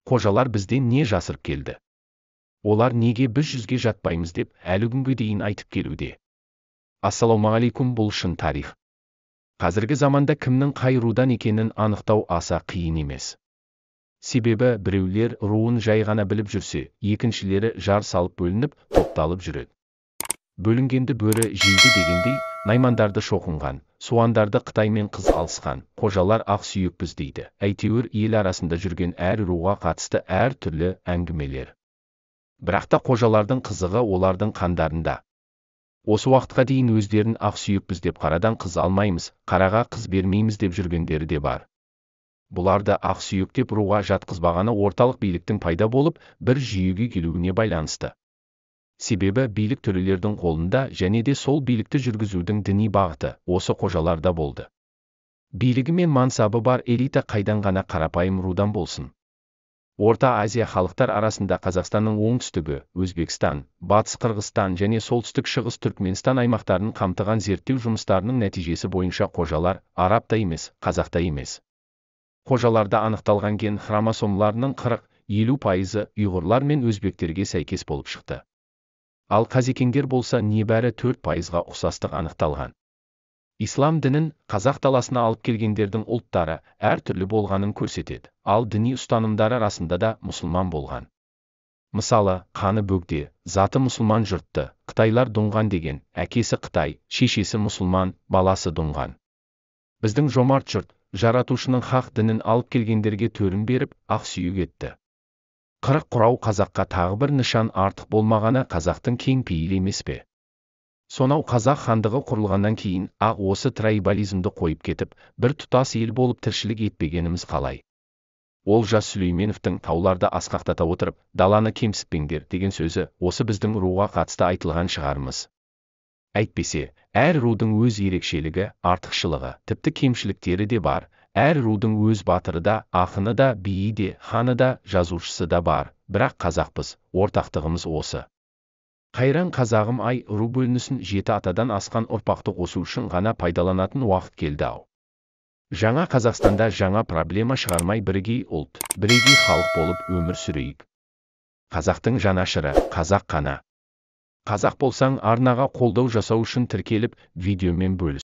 Қожалар бізден не жасырып келді? Олар неге біз жүзге жатпаймыз деп әлі күнге дейін айтып келуде? Ассалаумағалейкум, бұл шын тарих. Қазіргі заманда кімнің қай рудан екенін анықтау аса қиын емес. Себебі біреулер руын жай ғана біліп жүрсе, екіншілері жар салып бөлініп, топталып жүреді. Бөлінгенді бөрі жейді дегендей, наймандарды шоқынған, суандарды Қытаймен қыз алысқан, қожалар ақ сүйекпіз дейді. Әйтеуір ел арасында жүрген әр руға қатысты әр түрлі әңгімелер. Бірақ та қожалардың қызығы олардың қандарында. Осы уақытқа дейін өздерін ақ сүйекпіз деп қарадан қыз алмаймыз, қараға қыз бермейміз деп жүргендері де бар. Бұларды ақ сүйек деп руға жатқызбағаны орталық биліктің пайда болып, бір жүйеге келуіне байланысты. Себебі билік төрелердің қолында және де сол билікті жүргізудің діни бағыты осы қожаларда болды. Билігі мен мансабы бар элита қайдан ғана қарапайым рудан болсын. Орта Азия халықтар арасында Қазақстанның оңтүстігі, Өзбекстан, Батыс Қырғызстан және солтүстік шығыс Түркменстан аймақтарын қамтыған зерттеу жұмыстарының нәтижесі бойынша қожалар араб та емес, қазақ та емес. Қожаларда анықталған ген хромосомаларының 40-50% ұйғырлар мен өзбектерге сәйкес болып шықты. Ал қазекеңдер болса небәрі 4%-ға ұқсастық анықталған. Ислам дінін қазақ даласына алып келгендердің ұлттары әр түрлі болғанын көрсетеді, ал діни ұстанымдары арасында да мұсылман болған. Мысалы, қаны бөгде, заты мұсылман жұртты, қытайлар дұңған деген, әкесі қытай, шешесі мұсылман, баласы дұңған. Біздің жомарт жұрт, жаратушының хақ дінін алып келгендерге төрін беріп, ақ сүйек етті. 40 құрау қазаққа тағы бір нышан артық болмағаны қазақтың кең пейілі емес пе? Сонау қазақ хандығы құрылғаннан кейін ақ осы трайбализмді қойып кетіп, бір тұтас ел болып тіршілік етпегеніміз қалай? Олжас Сүлейменовтің тауларды асқақтата отырып, даланы кемсітпеңдер деген сөзі осы біздің руға қатысты айтылған шығармыз. Әйтпесе, әр рудың өз ерекшелігі, артықшылығы, тіпті кемшіліктері де бар. Әр рудың өз батыры да, ақыны да, биі де, ханы да, жазушысы да бар. Бірақ қазақпыз, ортақтығымыз осы. Қайран қазағым ай, ру бөлінісін жеті атадан асқан ұрпақты қосу үшін ғана пайдаланатын уақыт келді-ау. Жаңа Қазақстанда жаңа проблема шығармай бірегей ұлт, бірегей халық болып өмір сүрейік. Қазақтың жанашыры, қазақ қана. Қазақ болсаң, арнаға қолдау жасау үшін тіркеліп, видеомен бөліс.